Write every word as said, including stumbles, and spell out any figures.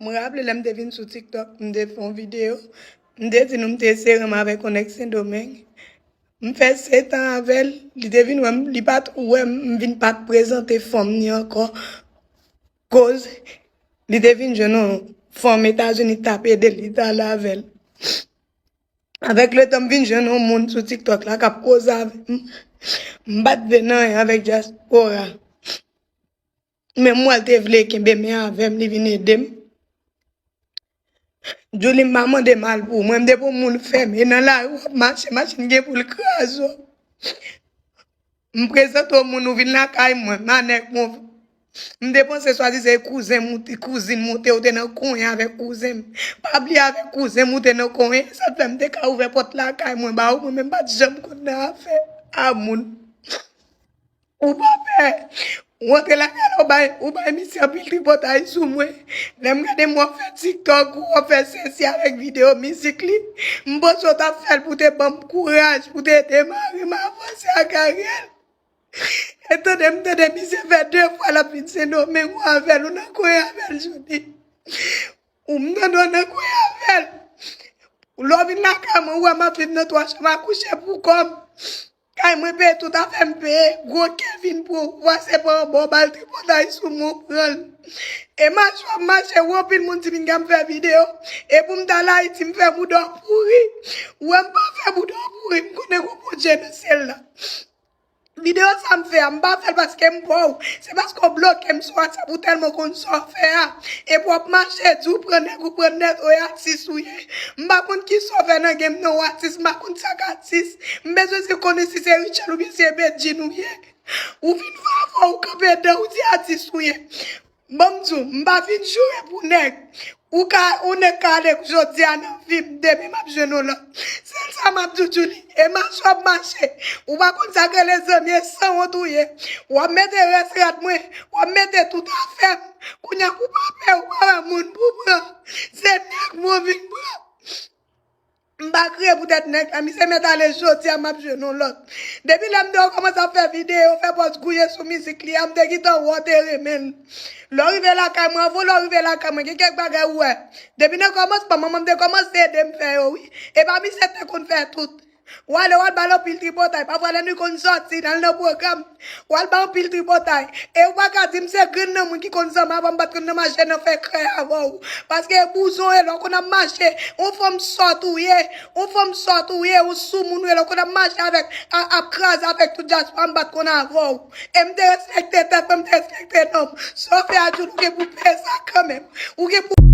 M raple lè m te vin sou TikTok, m te fè yon videyo. M te di nou m te sere m avèk yon nèg Sendomeng. M fè sèt an avè l, li te vin wè m, li pa t wè m, m vin pa t prezante fanm ni ankò. Koz li te vin jwenn yon fanm Etazini t ap ede l, li t ale avè l. Avèk letan, m vin jwenn yon moun sou TikTok la k ap koze avè m. M pa t vle nan anyen avèk dyaspora. Men m wè l te vle kenbe men avè m, li vin ede m. Djouly, m pa mande mal pou ou. Mwen, m te pou moun fè m. E nan lari, w ap mache, machin gen pou l kraze w. M prezante w moun, ou vin lakay mwen, manèg mwen. M te panse swadizan e kouzen m, ou te, kouzin m, ou te, ou te nan konyen avèk kouzen m. Pa bliye avèk kouzen m, ou te nan konyen. Sa t fè m te ka ouvè pòt lakay mwen ba ou, mwen menm m pa t janm konn nan afè a moun. Ou pa pè. Ou antre lakay la, ou bay, ou bay misye anpil tripotay sou mwen. Lè m gade m w ap fè TikTok, ou w ap fè sesi avèk videyo mizik li. M panse w t ap fè l pou te ban m kouraj, pou te demare m avanse ak Ariel. E tande, m tande misye fè de fwa l ap vin Sendomeng, ou avè l, ou nan konyen avè l jodi. Ou m tande w nan konyen avè l. Lè w vin lakay mwen, ou wè m ap viv nan twa chanm a kouche pou kò m. Kay mwen peye tout afè m peye, gwo Kevin pou ou pase pa anba w ba l tripotay sou mwen ou pran l. E mache w ap mache, ou anpil moun di pinga m fè videyo. E pou m t al Ayiti, m fè bouda w pouri. Ou wè m pa fè bouda w pouri, m konnen gon Bondye nan syèl la. Videyo sa m fè a, m pa fè l paske m bo w. Se paske w bloke m sou WhatsApp, ou tèlman konn sa w fè a. Epi w ap mache di w pran nèg, ou pran nèg, ou e atis ou ye. M pa konn kisa w fè nan game nan, w atis, m pa konn sa k atis. M bezwen se konnen si se Rutshelle oubyen se Bedjine ou ye. Ou vin fè afè w, ou kanpe dan, ou di atis ou ye. Ban m di w, m pa vin joure pou nèg. Ou ka, ou nèg ka ale jodi a nan vi m, demen m ap jwenn yon lòt. Sèl sa m ap di w, Djouly, e mache w ap mache. Ou pa konn sa k rele zanmi, e sanwont ou ye. W ap mete rès rad mwen, w ap mete tout afè m. Kounye a, ou pa pè, ou pa wè moun pou pran. Se nèg mwen vin pran. M pa kriye poutèt nèg la, misye mèt ale jodi a, m ap jwenn yon lòt. Depi lè m te kòmanse ap fè videyo, fè pòz gouye sou mizik li a, m te gentan wè w te renmen l. Lè w rive lakay mwen, anvan lè w rive lakay mwen, gen kèk bagay ou wè. Depi nan kòmansman, manman m te kòmanse ede m fè yo, wi. E pa misye k te konn fè tout. W ale, w al ba l anpil tripotay. Pafwa, lè nou konn sòti, n al nan pwogram, w al ba anpil tripotay. E ou pa ka di m se grenn nan moun ki konn zanmi avè m, m pa t konn nan mache nan fè krèy avè w. Paske e bouzon w ye, lè w konn ap mache, yon fanm sòt ou ye, yon fanm sòt ou ye, yon soumoun ou ye, lè w konn ap mache avèk, a, ap kraze avèk tout dyaspora, m pa t konn avè w. E m te respekte tèt mwen, m te respekte non m. Sa w fè a, Djouly, ou gen pou peye sa kanmenm. Ou gen pou